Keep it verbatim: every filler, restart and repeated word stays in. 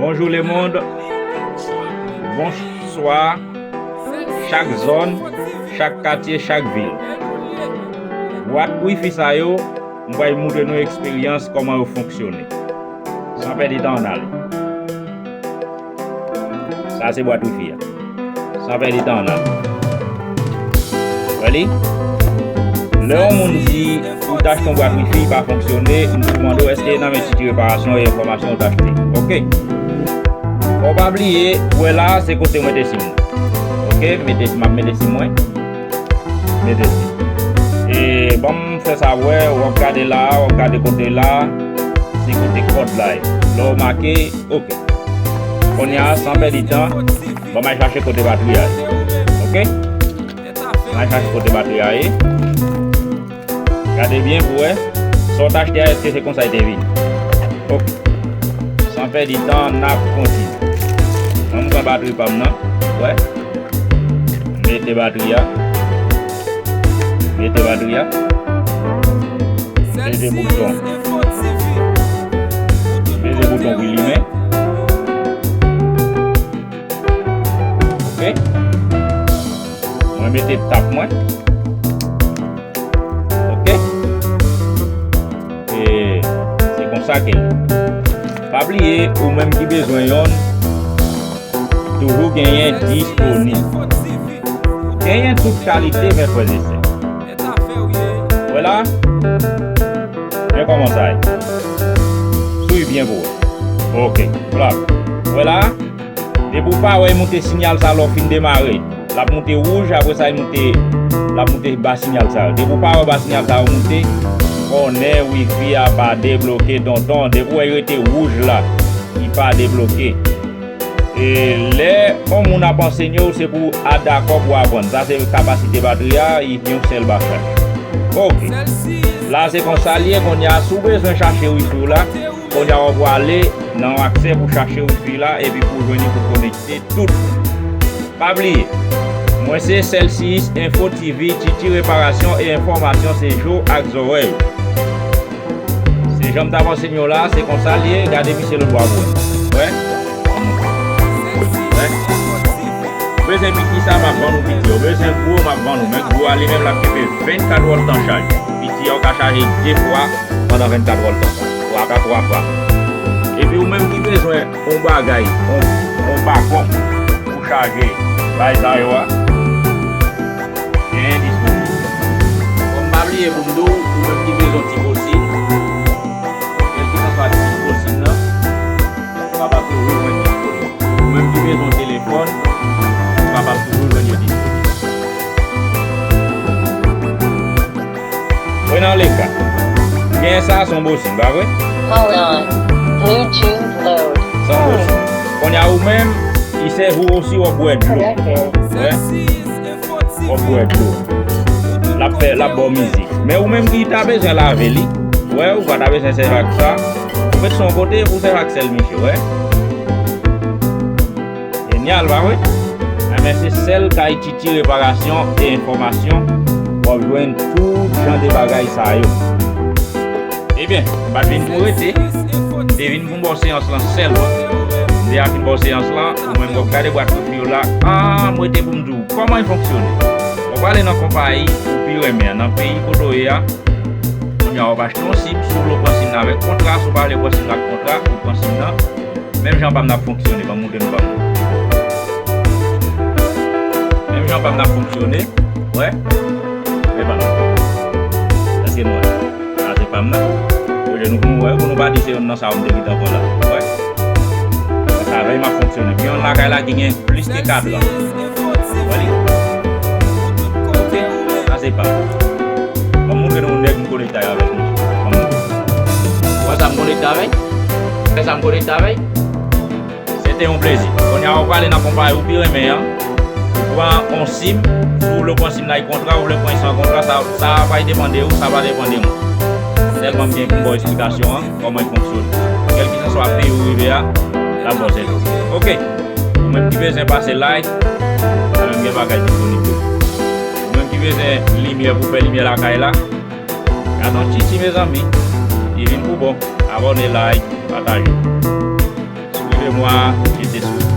Bonjou lemonn. Bonswa. Chak zòn, chak katye, chak vil. Bwat wifi sa yo, m pral moutre nou eksperyans kòman yo fonksyone. San pèdi tan, ann ale. Sa se bwat wifi a. San pèdi tan, ann ale. Wè li? Lè yon moun di ou t achte yon bwat wifi, li pa fonksyone, m toujou mande w èske e nan men Titi Reparasyon e enfòmasyon ou t achte. Oke. Fò w pa bliye, wè la, se kote mwen te sim. Oke, mete, m ap mete sim mwen. Mete sim. E ban m fè sa wè, w ap gade la, w ap gade kote la, se kote kòd la ye. Lè w make, oke. Kounye a, san pèdi tan, ban m al chache kote batri a ye. Oke? Ban m al chache kote batri a ye. Gade byen pou wè. Sa w t achte a, èske se konsa l te vin? Oke. San pèdi tan, n ap kontinye. Mwen, m pran batri pa m nan. Wè. Mete batri a. Mete batri a. Mete bouton. Mete bouton pou limen. Oke. Mwen mete tap mwen. Oke. E se konsa ke l ye. Pa bliye, ou menm ki bezwen yonn, toujou genyen disponib. Genyen tout kalite, men frè e sè. Wè la? Men kòman sa ye. Swiv byen pou wè. Oke. Vwala. Wè la? Depi w pa wè, moute siyal sa lè w fin demare. L ap moute wouj, apre sa, l moute, l ap moute ba siyal sa yo. Depi w pa wè ba siyal sa yo moute, konnen wifi a pa debloke, tonton. Depi w wè l rete wouj la, li pa debloke. E lè yon moun ap ansenye w, se pou w a dakò pou w aprann. Sa se kapasite batri a, li gen yon sèl ba chaj. Oke. La se konsa l ye, kounye a, si w bezwen chache wifi w la, kounye a w prale nan yon aksè pou chache wifi la, epi pou w jwenn li pou konekte tout. Pa bliye, mwen se Celsius Info T V, Titi Reparasyon e enfòmasyon se jou ak zòrèy ou. Se jan m t ap ansenye w la, se konsa l ye, gade misye lòt bò a pou wè. Wè? Wè? Ou bezwen piti sa, m ap vann ou piti. Ou bezwen gwo, m ap vann ou. Men gwo a li menm, l ap kenbe vennkat wòltan chaj. Piti a, ou ka chaje de fwa pandan vennkat wòltan. Twa ka twa fwa. Epi ou menm ki bezwen yon bagay, yon, yon bakòp pou chaje bagay sa yo a, genyen disponib. Fò m pa bliye pou m di w, ou menm ki bezwen ti bosin, kèlkeswa ti bosin nan, ou kapab toujou jwenn disponib. Ou menm ki bezwen telefòn, ou kapab toujou jwenn yo disponib. Mwen nan leka. Gen sa, se yon bosin, pa vre? Hold on. Bluetooth load. Se yon bosin. Kounye a ou menm, li sèvi w osi w ap bwè dlo. Wè? W ap bwè dlo. L ap fè, l ap ba w mizik. Men ou menm ki ta bezwen lave li, wè, ou pa ta bezwen sèvi ak sa. Ou met sa yon kote pou sèvi ak sèl misye, wè. Jenyal, pa vre? Enben, se sèl kay Titi Reparasyon e enfòmasyon, w ap jwenn tout jan de bagay sa yo. Ebyen, m pa t vin pou rete, m te vin pou m ba w seyans lan sèlman. M deja fin ba w seyans lan, ou menm w ap gade bwat wifi yo la, ah, m rete pou m di w kòman l fonksyone. W ap ale nan konpayi ou pi renmen an, nan peyi kote w ye a, kounye a w ap achte yon sim, si w vle w pran sim nan avèk kontra, si w pa vle pran sim nan ak kontra, ou pran sim nan. Menm jan pa m nan ap fonksyone, ban m montre nou pa m nan. Menm jan pa m nan ap fonksyone, wè. Men pa m nan. Èske nou wè? Sa se pa m nan. Oje nou pou nou wè, pou nou pa di se youn nan sa yo m te gentan pran la. Wè. Sa avè m ap fonksyone. Gen youn lakay la ki gen plis ke katran. Wè li? Oke. Sa se pa m. Ban m montre nou nèg m konekte avèk nou. Ban m montre. Wè sa m konekte avèk? Wè sa m konekte avèk? Se te yon plezi. Kounye a, w prale nan konpayi ou pi renmen an. Ou pran yon sim. Si w vle w pran sim nan ak kontra, ou vle pran san kontra, sa, sa pa depann de ou, sa pa depann de mwen. Sèlman m gen pou m ba w eksplikasyon an, kòman l fonksyone. Kèlkeswa peyi ou rive a, l ap ba w sèvis. Oke. Ou menm ki bezwen pase like, sa menm gen bagay disponib tou. Ou menm ki bezwen limyè pou fè limyè lakay la, gade yon Titi, mezanmi. Li vin pou bon. Abòne, like, pataje. Si w rive Nwa, ki te sou